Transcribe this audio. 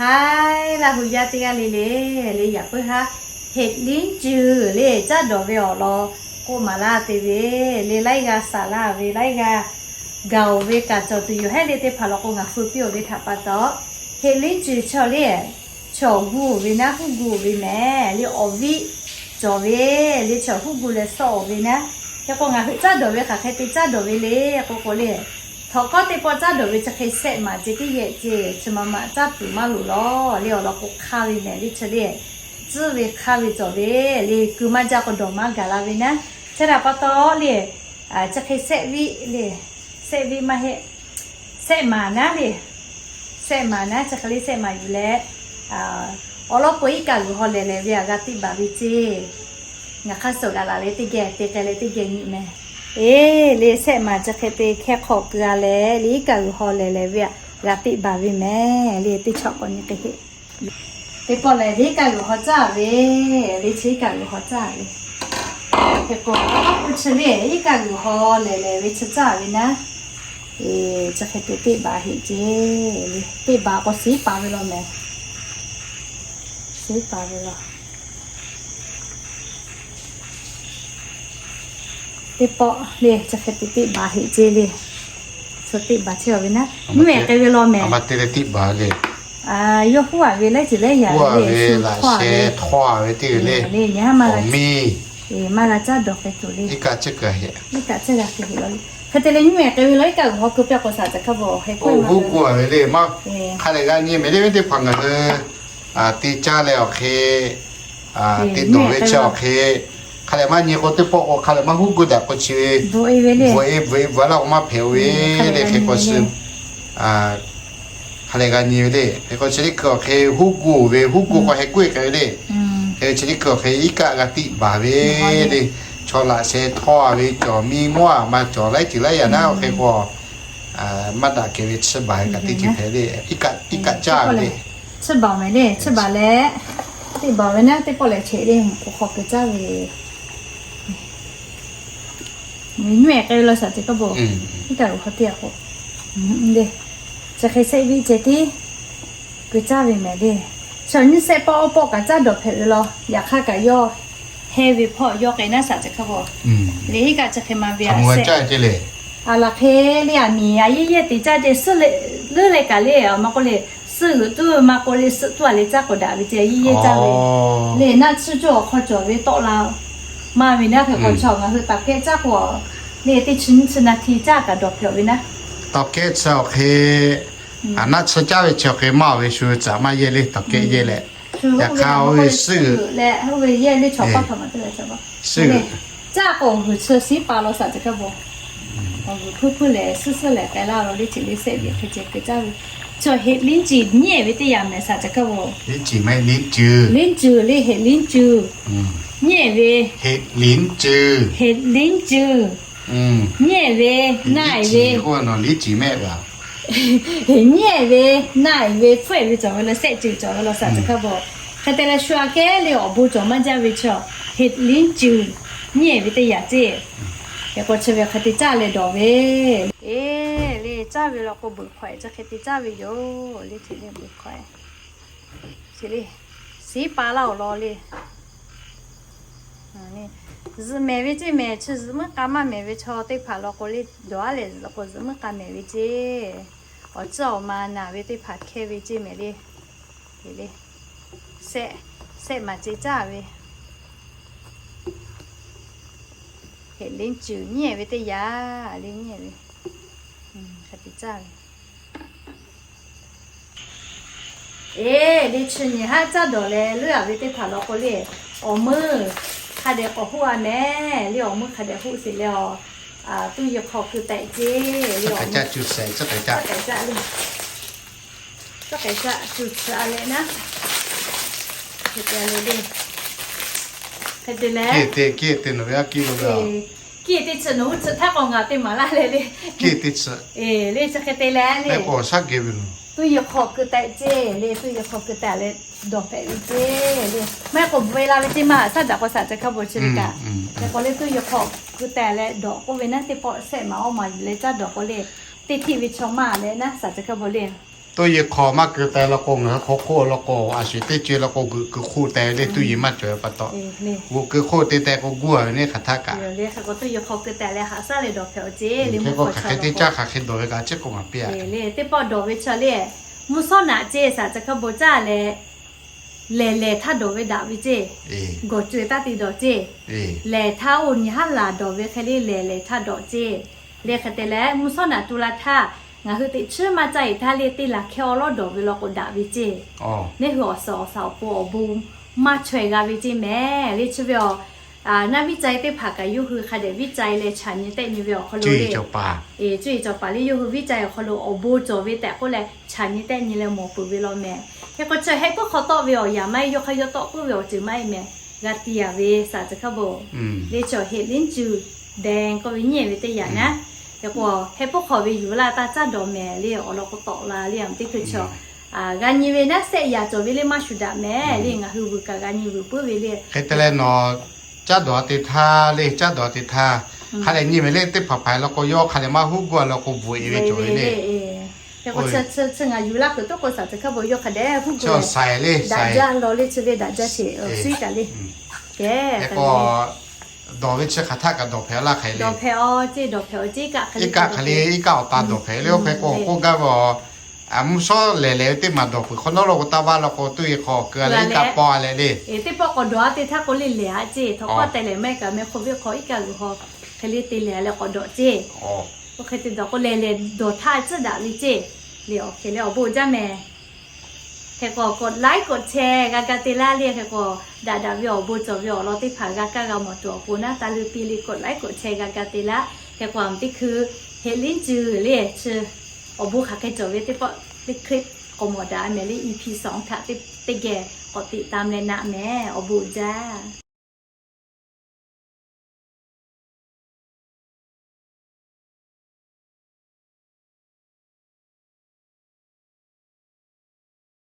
Hai, Laˇ hu yaˇ teˇ g'aˇ le le, le yaꞈ puiˉ haˉ, เห็ดหลินจือ le caˇ dawˬ ve awˬ lawn k'oˆ maˍ laˇ te ve, le laiˉ g'aˇ saˍ laˇ ve, laiˉ g'aˇ gaˬ-oˬ ve kaꞈ cawˬ tuˬ yoˬ. Hehˉ le teˇ hpaˍ law k'o ngaˬ hui piˇ-oˬ ve htaꞈ pa taw, เห็ดหลินจือ chaw le, chaw gu-oˬ ve naˉ, huˉ gu-oˬ ve mehˍ le, awˬ viˉ cawˬ ve, le chaw huˉ gu leh sawˆ-oˬ ve naˉ. Hk'e k'o ngaˬ hui caˇ dawˬ ve hk'aˬ hk'e te caˇ dawˬ ve le k'oˆ k'o le, htawnˍ hkawˇ teˇ pawˆ caˇ dawˬ ve chi hk'e shehˆ maˍ ce tiˉ yehˆ ce, chi ma ma caˇ tuˬ maˇ loˍ lawˬ le, awˬ lawn k'o hk'aˇ ve mehˍ le chi le, tcuhˉ ve hk'aˇ ve cawˬ ve le, ku maˇ jaˇ k'o dawˬ maˇ gaˬ la ve naˉ. Chi htaꞈ pa taw le, chi hk'e shehˆ viˆ le, shehˆ viˆ maˇ heˆ, shehˆ maˍ naˉ le, shehˆ maˍ naˉ, chi hk'e le shehˆ maˍ yuˬ leh, awˬ lawn k'o iˉ kaˆ g'uiˬ haw lehˬ lehˬ ve htaꞈ g'a teˆ baˬ ve ce. Ngaˬ hk'aˇ suh g'a laˬ leh teˇ geh te k'ai leh teˇ geh nyi mehˍ. Eˬ, le shehˆ maˍ chi hk'e te hkehˇ hk'awꞈ keu-a leh le iˉ kaˆ g'uiˬ haw lehˬ lehˬ ve htaꞈ g'a teˆ baˬ ve mehˍ le, teˇ chaw k'awꞈ nyi k'ai heˆ. Teˇ pawˆ lehˬ le iˉ kaˆ g'uiˬ haw caˇ ve, le chi iˉ kaˆ g'uiˬ haw caˇ ve. Hk'e k'o, k'oˆ chi le iˉ kaˆ g'uiˬ haw lehˬ lehˬ ve chi caˇ ve naˉ, chi hk'e te teˇ baˬ heˆ ce. Le teˇ baˬ k'o suhˉ paˍ ve law mehˍ, suhˉ paˍ ve law. Teˇ pawˆ le chi hk'e te teˇ baˬ heˆ ce le. Chi teˇ baˬ chehˇ-a ve naˉ, nuˇ-ehˍ k'ai ve law mehˍ. Yawˇ huˉ-a ve laiˉ ceuˬ laiˉ yaꞈ ve le, shu hkawˇ-a ve, htawˇ-a ve teˇ le, le nyi haˉ maˇ g'a, maˇ g'a caˇ dawˬ k'ai tuˬ le. Iˉ kaˆ tcuhˉ g'a k'ai heˆ law le. Hk'e te leh nuˇ-ehˍ k'ai ve law, iˉ kaˆ g'uiˬ haw keu pehˇ k'o shaˍ ca hk'a bvuhˬ hk'e k'oˆ ve le maˇ. Hk'a dehꞈ g'a nyi mehˍ le, ve teˇ hpaˍ ngaˬ hui te caˇ leh awˬ hk'e, te dawˬ ve chi awˬ hk'e, hk'a dehꞈ maˇ nyi k'o teˇ pawˆ k'o hk'a dehꞈ maˇ huˉ gu daꞈ k'o chi ve, bvuhꞈ e bvuhꞈ a laˇ k'o maˇ hpehꞈ-o ve le. Hk'e k'o suh, hk'a dehꞈ g'a nyi ve le. Hk'e k'o chi teˇ hkui awˬ hk'e huˉ gu ve, huˉ gu k'o heh kuˉ-e k'ai ve le. Hk'e chi teˇ hkui awˬ hk'e iˉ kaˆ g'a tiˆ baˬ ve le. Chaw laꞈ sheh htawˇ-a ve cawˬ, miˇ mawˇ-a ma cawˬ, laiˉ ceuˬ laiˉ yaꞈ naˉ awˬ hk'e k'o maˇ daꞈ kehˬ ve chiˇ baˬ ve kaꞈ teˇ ceuˬ hpehꞈ le. Iˉ kaˆ caˇ ve le. Chiˇ baˬ mehˍ le, chiˇ baˬ leh, tiˆ baˬ ve naˉ teˇ pawˆ lehˬ cheꞈ le, k'o hk'aw keu caˇ ve. Nuˇ-ehˍ k'ai ve law shaˍ ce hk'a bvuhˬ, iˉ kaˆ g'uiˬ haw teˇ g'aˇ k'o, le, chi hk'e shehˆ viˆ ceh tiˉ keu caˇ ve mehˍ le. Chaw nyiˇ shehˆ pawˆ awˬ pawˆ kaꞈ caˇ dawˬ hpehꞈ ve law, yaꞈ hk'aˇ kaꞈ yawˇ heh ve hpawˇ yawˇ k'ai naˉ shaˍ ce hk'a bvuhˬ, le iˉ kaˆ chi hk'e ma ve a shehˆ. Aˬ laˬ hk'e le, aˬ miˍ a yeˇ yehˇ te caˇ ce, suhˉ leuˉ leh kaꞈ le, maˇ k'oˆ le, suhˉ g'uiˬ tuˉ maˇ k'oˆ le, suhˉ tuˉ a leh caˇ k'awꞈ daꞈ ve ce, yeˇ yehˇ caˇ ve le. Naˆ tsuhˇ cawˇ awˬ hk'aw cawˬ ve tawˆ la maˇ ve naˉ, hk'e k'o chaw ngaˬ hui tawˍ kehˉ caˇ k'o, le teˇ chi nyiˇ chi na hti caˇ kaꞈ dawˬ hpehꞈ-oˬ ve naˉ. Tawˍ kehˉ chi awˬ hk'e, naˆ tsuhˇ caˇ ve chi awˬ hk'e maˇ-oˬ ve shu caꞈ maˇ yehˇ le, tawˍ kehˉ yehˇ leh. Yaꞈ hk'aˇ oˇ ve suhˉ g'uiˬ leh oˇ ve yehˇ le chaw paˇ htaꞈ ma te le chaw paˇ, suhˉ g'uiˬ caˇ k'o g'uiˬ chi siˉ pa law shaˍ ce hk'a bvuhˬ, awˬ g'uiˬ hpuiˇ hpuiˇ lehˬ suhˉ suhˉ lehˬ k'ai laˇ lo le, chi le shehˆ viˆ hk'e ceh keu caˇ ve. Chaw เห็ดหลินจือ nyi-ehˍ ve teˇ yanˇ mehˍ shaˍ ce hk'a bvuhˬ, หลินจือ le เห็ดหลินจือ, nyi-ehˍ ve เห็ดหลินจือ, เห็ดหลินจือ, nyi-ehˍ ve naˆ-ehˍ ve, nyi-ehˍ ve naˆ-ehˍ ve hpfuhˆ-ehˍ ve cawˬ ve law, shehˆ ceuˬ cawˬ ve law shaˍ ce hk'a bvuhˬ. Hk'e te leh shu aꞈ kehˉ le awˬ bon cawˬ maˇ jaˇ ve chaw เห็ดหลินจือ nyi-ehˍ ve teˇ yanˇ ce. Hk'e k'o chi ve hk'e te caˇ leh dawˬ ve, eˬ le caˇ ve law k'o beuꞈ hk'awꞈ-e chi hk'e te caˇ ve yoˬ le, te le beuꞈ hk'awꞈ-e, chi le, siˉ pa laˇ-oˬ law le. Zuhꞈ mehˍ ve ceˇ mehˍ, chi zuhꞈ muiˉ k'a maˇ mehˍ ve chaw teˇ hpaˍ law k'o le, dawˬ-aˉ lehˬ zuhꞈ k'o zuhꞈ muiˉ k'a mehˍ ve ceˇ. Awˬ ciˉ awˬ ma naˬ ve teˇ hpaˍ hkehˇ ve ceˇ mehˍ le. Te le, shehˆ, shehˆ maˍ ce caˇ ve, เห็ดหลินจือ nyi-ehˍ ve teˇ yanˇ le, nyi-ehˍ ve, hk'e te caˇ ve. Eˬ, le chi nyi haˉ caˇ dawˬ leh leuˉ-a ve teˇ hpaˍ law k'o le, awˬ meuˇ hk'a dehꞈ k'awꞈ hoˆ-a mehˍ le, awˬ meuˇ hk'a dehꞈ hoˆ sheˍ leh, tuˇ yeˬ hk'aw keu tehꞈ ce le, awˬ meuˇ caˇ, caˇ le, caˇ k'ai caˇ cuˬ chi a leh naˉ, hk'e te le le, hk'e te leh, kiˇ te, kiˇ te nawˬ ve a kiˇ lo ve, kiˇ te chi nawˬ hui chi htaˇ k'awꞈ ngaˬ te maˍ laˇ leh le, kiˇ te chi, eˬ le chi hk'e te leh le, tuˇ yeˬ hk'aw keu tehꞈ ce le, tuˇ yeˬ hk'aw keu tehꞈ leh dawˬ hpehꞈ ve ce le, maˇ heˆ k'o bvuhꞈ e la ve ceˇ maˇ haꞈ shaˉ daꞈ k'o shaˍ ce hk'a bvuhˬ chi ve kaꞈ, hk'e k'o le tuˇ yeˬ hk'aw keu tehꞈ leh dawˬ k'oˆ ve naˉ, teˇ pawˆ shehˆ maˍ awˇ maˍ yuˬ leh caˇ dawˬ k'o le, teˇ htiˆ ve chaw maˇ leh naˉ shaˍ ce hk'a bvuhˬ le. Tuˇ yehˬ hk'aw maˇ keu teh law k'o, ngaˬ hui hk'aw hk'oˆ law k'o, a shu teˇ co law k'o, g'uiˬ keu hk'oˆ teh le, tuˇ yehˬ maˇ cawˬ ve pa taw. G'uiˬ keu hk'oˆ te teh k'o, guˇ a ve neˇ hk'aˬ htaˇ kaꞈ. Lehˬ, hk'e k'o tuˇ yehˬ hk'aw keu teh leh haꞈ shaˉ leh dawˬ hpehꞈ awˬ ceˇ le. Mvuhˇ hk'aw hk'aˬ hk'e teˇ caˇ hk'aˬ hk'e dawˬ ve kaꞈ ceˇ k'o maˍ piˇ a. Teˇ pawˆ dawˬ ve chaw le, mvuhˇ shawˉ naꞈ ceˇ, saˍ caˬ hkaˇ bon caˇ leh, lehˬ lehˬ htaˇ dawˬ ve daꞈ ve ceˇ. Gawˬ co-e taˇ te dawˬ ceˇ. Lehˬ htaˇ oˇ nyi haˉ laˬ dawˬ ve hk'e le, lehˬ lehˬ htaˇ dawˬ ceˇ. Lehˬ hk'e te leh mvuhˇ shawˉ naꞈ tu la htaˇ, ngaˬ hui teꞈ chiˉ maˇ caˇ-e htaˇ le, teˇ laˬ hkehˇ awˉ lawˉ dawˬ ve law k'o daꞈ ve ceˇ. Neˇ hui awˬ suhˍ awˬ shaˍ awˬ pon awˬ bon maˇ chaweh g'a ve ceˇ mehˍ le. Chi ve awˬ naˇ viˉ ca-e teˇ hpaˍ kaꞈ yawˇ hui hk'a dehꞈ viˉ ca-e leh chaꞈ nyi tehˆ nyi ve awˬ hk'aw lo le, cuˇ yiˍ cawˬ paˍ le, yawˇ hui viˉ ca-e awˬ hk'aw lo awˬ bon cawˬ ve tehꞈ k'oˆ leh chaꞈ nyi tehˆ nyi leh mawˬ peuˬ ve law mehˍ. Hk'e k'o chi heh puiˉ hk'aw tawˆ ve awˬ yanˍ maˇ heˆ, yawˇ hk'aˇ yawˇ tawˆ puiˉ ve awˬ ceuˬ maˇ heˆ mehˍ. G'a tiˍ yaˍ ve saˍ caˬ hkaˇ bon le, chaw heꞈ liˉ cuˇ deh k'oˆ ve nyi ve teˇ yanˍ naˉ. Hk'e k'o heh puiˉ hk'aw ve yuˬ laˇ taˇ caˇ dawˬ mehˍ le, awˬ lawn k'o tawˆ la le, a teˇ hkui chaw g'a nyi ve naˉ sehˆ yaˍ cawˬ ve le, maˇ shuˍ daꞈ mehˍ le, ngaˬ hui vuiˬ kaꞈ g'a nyi vuiˬ puiˉ ve le. Hk'e te leh nawˬ caˇ dawˬ a te htaˇ le, caˇ dawˬ a te htaˇ hk'a dehꞈ nyi mehˍ le, teˇ hpaˍ hpaˍ law k'o yawˇ hk'a dehꞈ maˇ huˉ guˇ a law k'o bvuhꞈ-e ve cawˬ ve le. Hk'e k'o chi ngaˬ yuˬ laˇ kuiˬ tuˉ k'o saˍ caˬ hkaˇ bon yawˇ hk'a dehꞈ huˉ guˇ leh daꞈ jaˇ law le, chi le daꞈ jaˇ sheˍ suˉ kaꞈ le. Kehˬ, dawˬ ve chi hk'aˬ htaˇ kaꞈ dawˬ hpehꞈ laˇ hk'aˬ le. Dawˬ hpehꞈ a ceˇ, dawˬ hpehꞈ a ceˇ, iˉ kaˆ hk'e le, iˉ kaˆ awˬ ta dawˬ hpehꞈ le. Oˇ hk'e k'o k'oˆ gaˇ ve, mvuhˇ shawˉ lehˬ lehˬ ve teˇ maˬ dawˬ peuˬ hk'awꞈ nawˉ law k'o, taˇ vaˇ law k'o tuˇ yehˬ hk'aw keu a leh iˉ kaˆ paw a leh le. Teˇ pawˆ k'awꞈ dawˬ a te htaˇ k'o le lehˬ a ceˇ, htawnˍ k'awˇ teh lehˬ maˇ heˆ kaꞈ meh hk'oˆ ve hk'aw iˉ kaˆ g'uiˬ haw hk'e le te lehˬ leh k'awꞈ dawˬ ceˇ. Oˇ hk'e te dawˬ k'o lehˬ lehˬ dawˬ htaˇ tcuhˉ daꞈ ve ceˇ. Le awˬ hk'e le awˬ bon jaˇ mehˍ. Hk'e k'o k'awꞈ laiˉ k'awꞈ chehˇ g'a ga te laˇ le. Hk'e k'o daꞈ daꞈ ve awˬ bon cawˬ ve awˬ lawn teˇ hpaˍ g'a kaˇ g'a mawˬ tuˬ awˬ pon naˉ, taˇ leuˇ piˇ le, k'awꞈ laiˉ k'awꞈ chehˇ g'a ga te laˇ. Hk'e k'o a teˇ hkui heꞈ liˉ cuˇ le chi awˬ bon hk'aˬ hk'e cawˬ ve teˇ pawˆ teˇ hkui k'awꞈ mawˬ daꞈ mehˍ le, E P song htaꞈ teˇ geh k'awꞈ tiꞈ taˍ leh naꞈ mehˍ. Awˬ bon jaˇ.